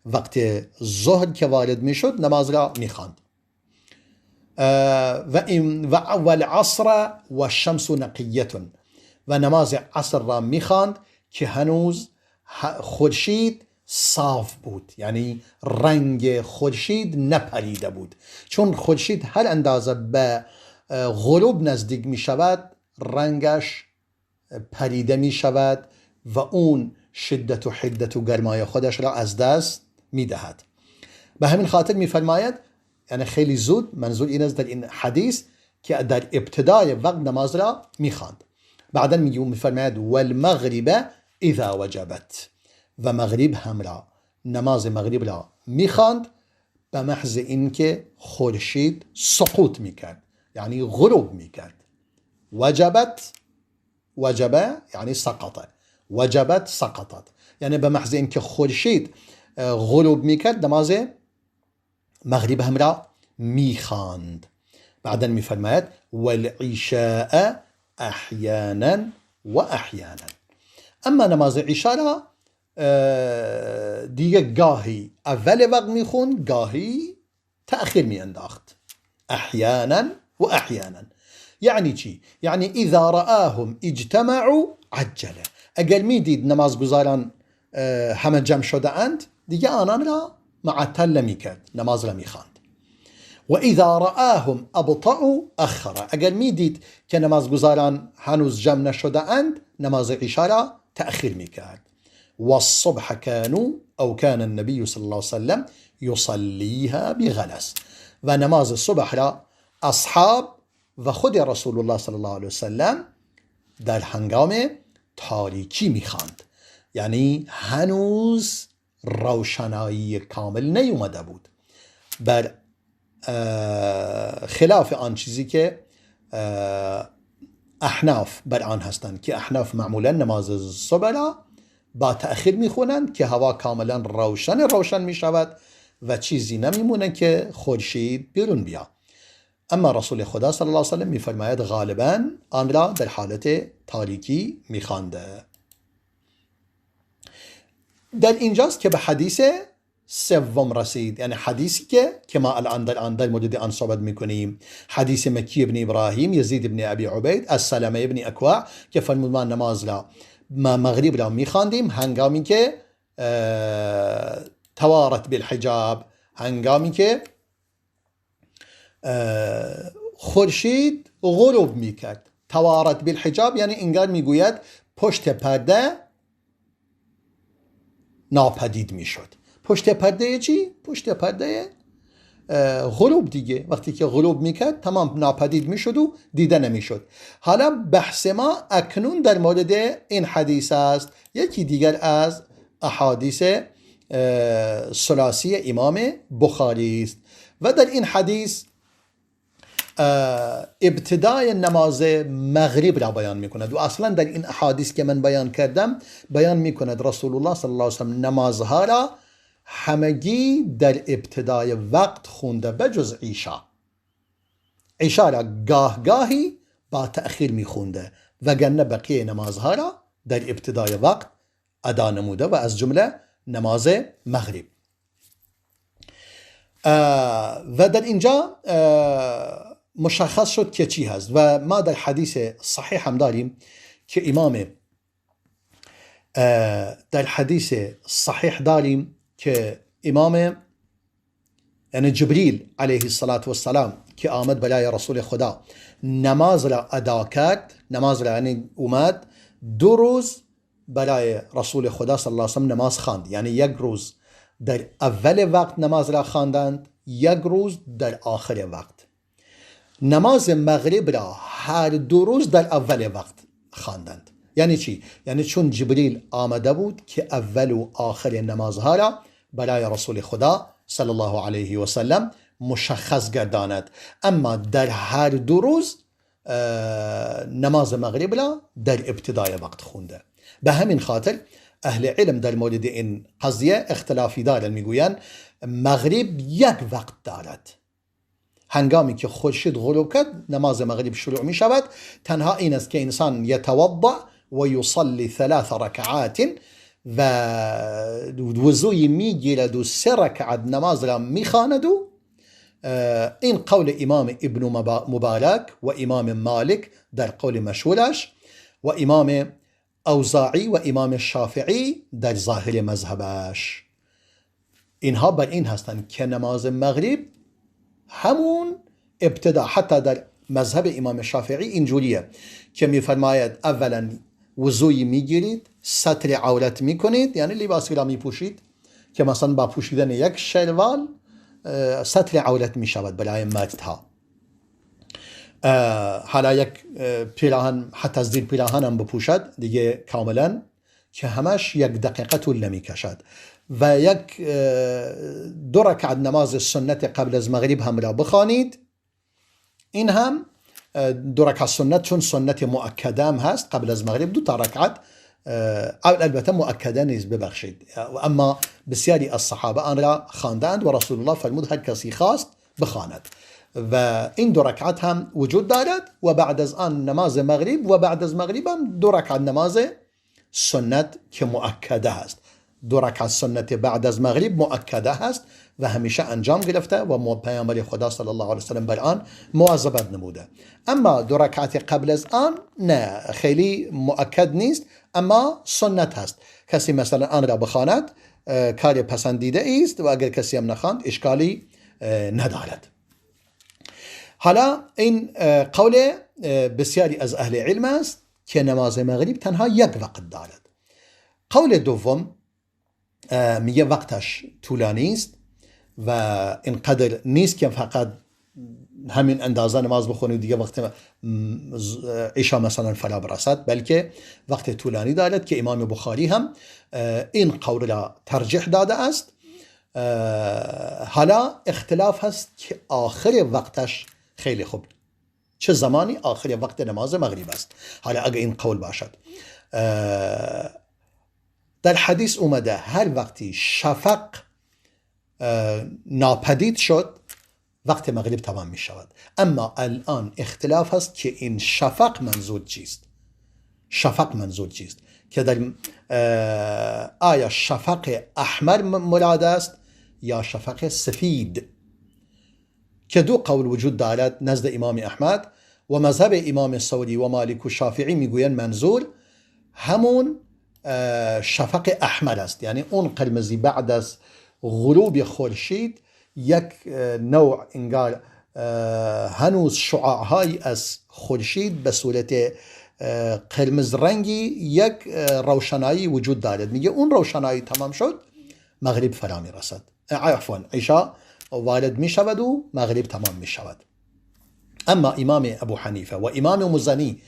وقت ظهر که وارد میشد نماز را میخواند. و والعصر والشمس نقیه، و نماز عصر را میخواند که هنوز خورشید صاف بود، یعنی رنگ خورشید نپریده بود، چون خورشید هر اندازه به غروب نزدیک می شود رنگش پریده می شود و اون شدت و حدت و گرمای خودش را از دست می دهد. به همین خاطر می فرماید، یعنی خیلی زود، منظور این است در این حدیث که در ابتدای وقت نماز را می خواند. بعدا می فرماید والمغرب اذا وجبت، و مغرب هم را، نماز مغرب را می خواند به محض اینکه خورشید سقوط می کرد، یعنی غروب می کرد. وجبت، وجب یعنی سقط، وجبت سقطت، یعنی به محض اینکه خورشید غروب می کرد نماز مغرب هم را می خواند. بعدا می فرماید والعشاء احیانا و احیانا. اما نماز عشاء را دیگه گاهی اول وقت میخوند، گاهی تأخیر میانداخت. احیانا و احیانا یعنی چی؟ یعنی اذا رآهم اجتمعوا عجله، اگر میدید نمازگزاران همه جمع شده اند دیگه آنان را معطل نمیکرد، نماز را میخواند. و اذا رآهم ابطأوا اخر، اگر میدید که نمازگزاران هنوز جمع نشده اند نماز عشاء را تأخیر میکرد. والصبح كانوا أو كان النبي صلى الله عليه وسلم يصليها بغلس، و نماز صبح را اصحاب و خود رسول الله صلی الله علیه وسلم در هنگام تاریکی میخواند، یعنی هنوز روشنایی کامل نیومده بود، بر خلاف آن چیزی که احناف بر آن هستند که احناف معمولا نماز صبح را با تأخیر میخونند که هوا کاملا روشن روشن میشود و چیزی نمیمونه که خورشید بیرون بیا. اما رسول خدا صلی الله علیه وسلم میفرماید غالبا آن را در حالت تاریکی میخوانده. در اینجاست که به حدیث سوم رسید، یعنی حدیثی که ما الان در مورد آن صحبت میکنیم، حدیث مکی بن ابراهیم، یزید بن ابی عبید، از سلمه بن اکوع که فرمود ما نماز را، ما مغرب را میخواندیم هنگامی که توارت بالحجاب، هنگامی که خورشید غروب میکرد. توارت بالحجاب یعنی انگار میگوید پشت پرده ناپدید میشد. پشت پرده چی؟ پشت پرده غروب دیگه. وقتی که غروب میکرد تمام ناپدید میشد و دیده نمیشد. حالا بحث ما اکنون در مورد این حدیث است، یکی دیگر از احادیث ثلاثی امام بخاری است. و در این حدیث ابتدای نماز مغرب را بیان میکند و اصلا در این احادیث که من بیان کردم بیان میکند رسول الله صلی الله علیه وسلم نمازها را همگی در ابتدای وقت خونده بجز عشاء. عشاء را گاه گاهی با تأخیر میخونده وگرنه بقیه نمازها را در ابتدای وقت ادا نموده و از جمله نماز مغرب. و در اینجا مشخص شد که چی هست و ما در حدیث صحیح هم داریم که امام در حدیث صحیح داریم که امام یعنی جبریل علیه الصلاة والسلام که آمد برای رسول خدا نماز را ادا کرد، نماز را یعنی اومد دو روز برای رسول خدا صلی الله علیه وسلم نماز خواند، یعنی یک روز در اول وقت نماز را خواندند، یک روز در آخر وقت. نماز مغرب را هر دو روز در اول وقت خواندند. یعنی چی؟ یعنی چون جبریل آمده بود که اول و آخر نمازها را برای رسول خدا صلی الله علیه و سلم مشخص گرداند، اما در هر دو روز نماز مغرب را در ابتدای وقت خونده. به همین خاطر اهل علم در مورد این قضیه اختلافی دارن، میگویند مغرب یک وقت دارد، هنگامی که خورشید غروب کرد نماز مغرب شروع می شود. تنها این است که انسان یتوضع و یصلی ثلاث رکعات و وضوی میگیرد و 3 رکعت نماز را میخواند. و این قول امام ابن مبارک و امام مالک در قول مشهورش و امام اوزاعی و امام شافعی در ظاهر مذهبش. اینها بر این هستند که نماز مغرب همون ابتدا، حتی در مذهب امام شافعی اینجوریه که میفرماید اولا وضوی میگیرید، ستر عورت میکنید، یعنی لباسی را میپوشید که مثلا با پوشیدن یک شلوار ستر عورت میشود برای مردها. حالا یک پیراهن، حتی از زیر پیراهن هم بپوشد دیگه کاملا، که همش 1 دقیقه طول نمیکشد. و یک 2 رکعت نماز سنت قبل از مغرب هم را بخوانید. این هم 2 رکعت سنت، چون سنت مؤکده هم هست قبل از مغرب 2 تا رکعت، البته مؤکده نیست ببخشید، اما بسیاری از صحابه آن را خواندند و رسول الله فرمود هر کسی خواست بخواند. و این 2 رکعت هم وجود دارد و بعد از آن نماز مغرب و بعد از مغرب هم 2 رکعت نماز سنت که مؤکده هست. 2 رکعت سنت بعد از مغرب مؤکده هست و همیشه انجام گرفته و پیامبر خدا صلی الله علیه وسلم بر آن مواظبت نموده. اما 2 رکعت قبل از آن نه، خیلی مؤکد نیست، اما سنت هست. کسی مثلا آن را بخواند کار پسندیده است و اگر کسی هم نخواند اشکالی ندارد. حالا این قول بسیاری از اهل علم است که نماز مغرب تنها یک وقت دارد. قول دوم میگه وقتش طولانی است و اینقدر نیست که فقط همین اندازه نماز بخونی و دیگه وقت عشاء مثلا فرا برسد، بلکه وقت طولانی دارد که امام بخاری هم این قول را ترجیح داده است. حالا اختلاف هست که آخر وقتش خیلی خوب چه زمانی آخر وقت نماز مغرب است. حالا اگر این قول باشد، در حدیث اومده هر وقتی شفق ناپدید شد وقت مغرب تمام می شود. اما الان اختلاف هست که این شفق منظور چیست؟ شفق منظور چیست؟ که در آیا شفق احمر مراد است یا شفق سفید، که 2 قول وجود دارد نزد امام احمد و مذهب امام ثوری و مالک و شافعی میگویند منظور همون شفق احمر است، یعنی اون قرمزی بعد از غروب خورشید یک نوع انگار هنوز شعاعهایی از خورشید به صورت قرمز رنگی یک روشنایی وجود دارد. میگه اون روشنایی تمام شد مغرب فرا میرسد، عفوا عشاء وارد میشود و مغرب تمام میشود. اما امام ابو حنیفه و امام مزنی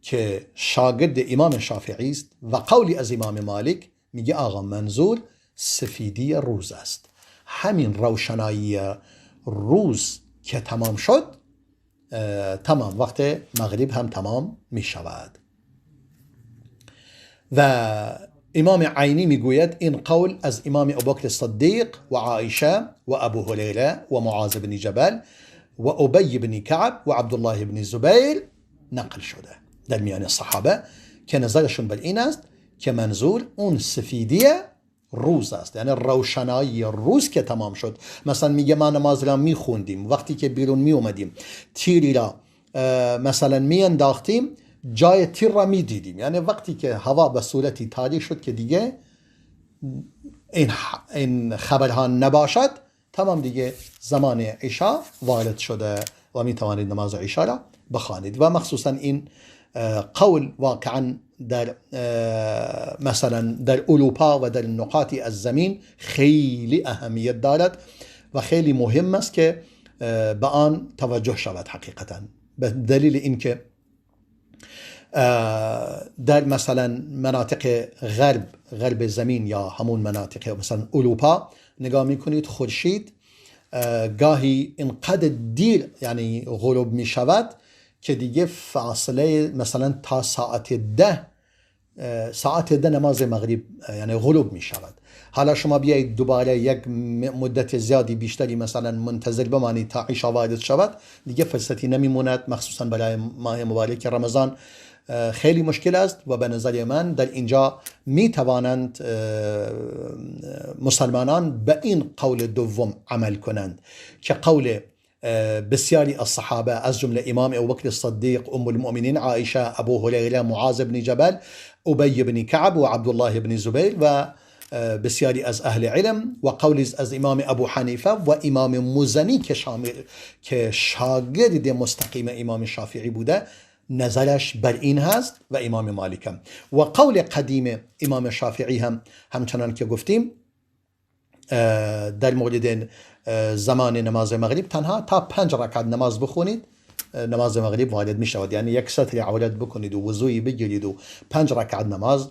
که شاگرد امام شافعی است و قولی از امام مالک، میگه آقا منظور سفیدی روز است، همین روشنایی روز که تمام شد تمام وقت مغرب هم تمام می شود. و امام عینی میگوید این قول از امام ابوبکر صدیق و عایشه و ابو هریره و معاذ بن جبل و ابی بن کعب و عبدالله بن زبیر نقل شده در میان صحابه که نظرشون بر این است که منظور اون سفیدی روز است، یعنی روشنایی روز که تمام شد. مثلا میگه ما نماز را میخوندیم، وقتی که بیرون میومدیم تیری را مثلا میانداختیم جای تیر را میدیدیم، یعنی وقتی که هوا به صورتی تاریک شد که دیگه این خبرها نباشد، تمام دیگه زمان عشاء وارد شده و میتوانید نماز عشاء را بخوانید. و مخصوصا این قول واقعا در مثلا در اروپا و در نقاطی از زمین خیلی اهمیت دارد و خیلی مهم است که به آن توجه شود حقیقتا، به دلیل اینکه در مثلا مناطق غرب زمین یا همون مناطق مثلا اروپا نگاه میکنید خورشید گاهی اینقدر دیر یعنی غروب میشود که دیگه فاصله مثلا تا ساعت 10 ساعت 10 نماز مغرب یعنی غروب می شود. حالا شما بیایید دوباره یک مدت زیادی بیشتری مثلا منتظر بمانید تا عشاء وارد شود، دیگه فرصتی نمیموند، مخصوصا برای ماه مبارک رمضان خیلی مشکل است و به نظر من در اینجا می توانند مسلمانان به این قول دوم عمل کنند که قول بسیاری از صحابه از جمله امام ابوبکر الصدیق، ام المؤمنین عایشه، ابو هریره، معاذ بن جبل، ابی بن کعب و عبدالله بن زبیر و بسیاری از اهل علم و قولی از امام ابو حنیفه و امام مزنی که شاگرد مستقیم امام شافعی بوده نظرش بر این هست و امام مالک هم. و قول قدیم امام شافعی هم همچنان که گفتیم در مورد زمان نماز مغرب تنها تا 5 رکعت نماز بخونید نماز مغرب وارد می شود، یعنی یک ستر عورت بکنید و وضویی بگیرید و 5 رکعت نماز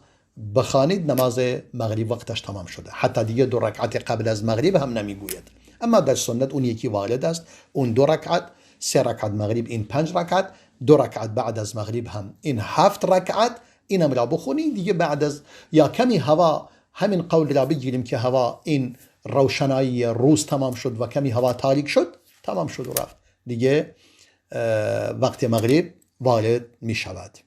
بخوانید نماز مغرب وقتش تمام شده، حتی دیگه 2 رکعت قبل از مغرب هم نمیگوید. اما در سنت اون یکی وارد است، اون 2 رکعت، 3 رکعت مغرب این 5 رکعت، 2 رکعت بعد از مغرب هم این 7 رکعت، اینم را بخونید دیگه بعد از یا کمی هوا، همین قول را بگیریم که هوا این روشنایی روز تمام شد و کمی هوا تاریک شد، تمام شد و رفت دیگه وقت مغرب وارد می شود.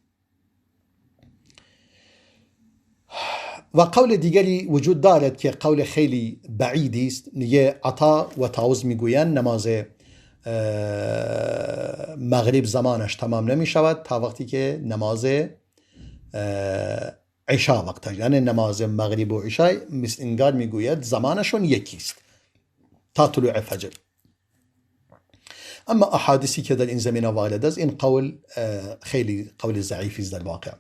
و قول دیگری وجود دارد که قول خیلی بعیدی است، میگه عطا و طاووس میگویند نماز مغرب زمانش تمام نمی شود تا وقتی که نماز عشاء وقتش، یعنی نماز مغرب و عشاء مثل انگار میگوید زمانشون یکیست تا طلوع فجر. اما احادیثی که در این زمینه وارد است این قول خیلی قول ضعیفی است در واقع.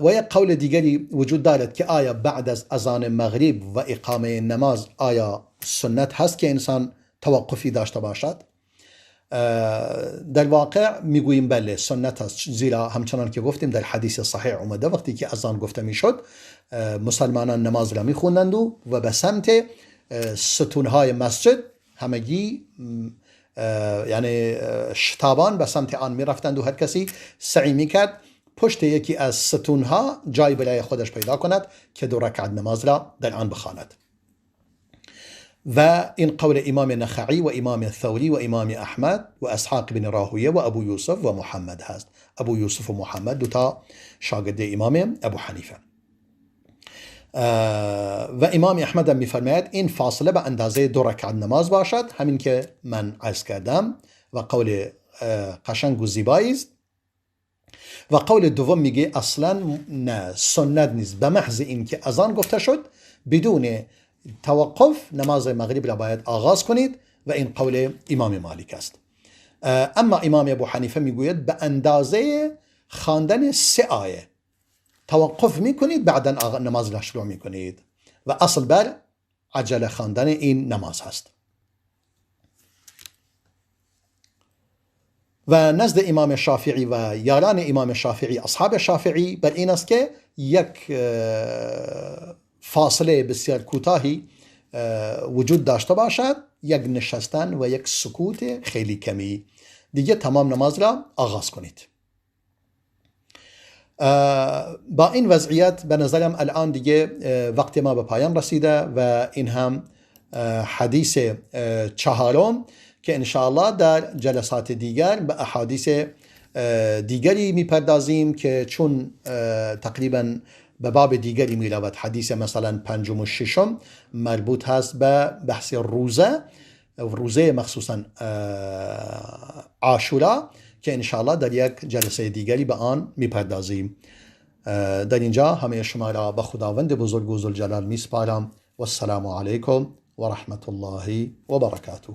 و یک قول دیگری وجود دارد که آیا بعد از اذان مغرب و اقامه نماز آیا سنت هست که انسان توقفی داشته باشد؟ در واقع میگوییم بله سنت است، زیرا همچنان که گفتیم در حدیث صحیح اومده وقتی که اذان گفته میشد مسلمانان نماز را میخوندند و به سمت ستونهای مسجد همگی یعنی شتابان به سمت آن میرفتند و هر کسی سعی میکرد پشت یکی از ستونها جای برای خودش پیدا کند که 2 رکعت نماز را در آن بخواند. و این قول امام نخعی و امام ثوری و امام احمد و اسحاق بن راهویه و ابو یوسف و محمد هست. ابو یوسف و محمد دوتا شاگرد امام ابو حنیفه. و امام احمد هم میفرماید این فاصله به اندازه 2 رکعت نماز باشد، همین که من عرض کردم و قول قشنگ و زیبایی است. و قول دوم میگه اصلا نه سنت نیست، به محض اینکه اذان گفته شد بدون توقف نماز مغرب را باید آغاز کنید و این قول امام مالک است. اما امام ابو حنیفه میگوید به اندازه خواندن 3 آیه توقف میکنید بعدا نماز را شروع میکنید و اصل بر عجله خواندن این نماز هست. و نزد امام شافعی و یاران امام شافعی اصحاب شافعی بر این است که یک فاصله بسیار کوتاهی وجود داشته باشد، یک نشستن و یک سکوت خیلی کمی، دیگه تمام نماز را آغاز کنید. با این وضعیت به نظرم الان دیگه وقت ما به پایان رسیده و این هم حدیث 4 که انشاءالله در جلسات دیگر به احادیث دیگری میپردازیم که چون تقریبا به باب دیگری میرود. حدیث مثلا 5 و 6 مربوط هست به بحث روزه، روزه مخصوصا عاشورا که انشاءالله در یک جلسه دیگری به آن میپردازیم. در اینجا همه شما را به خداوند بزرگ و ذوالجلال میسپارم. والسلام علیکم و رحمت الله و برکاته.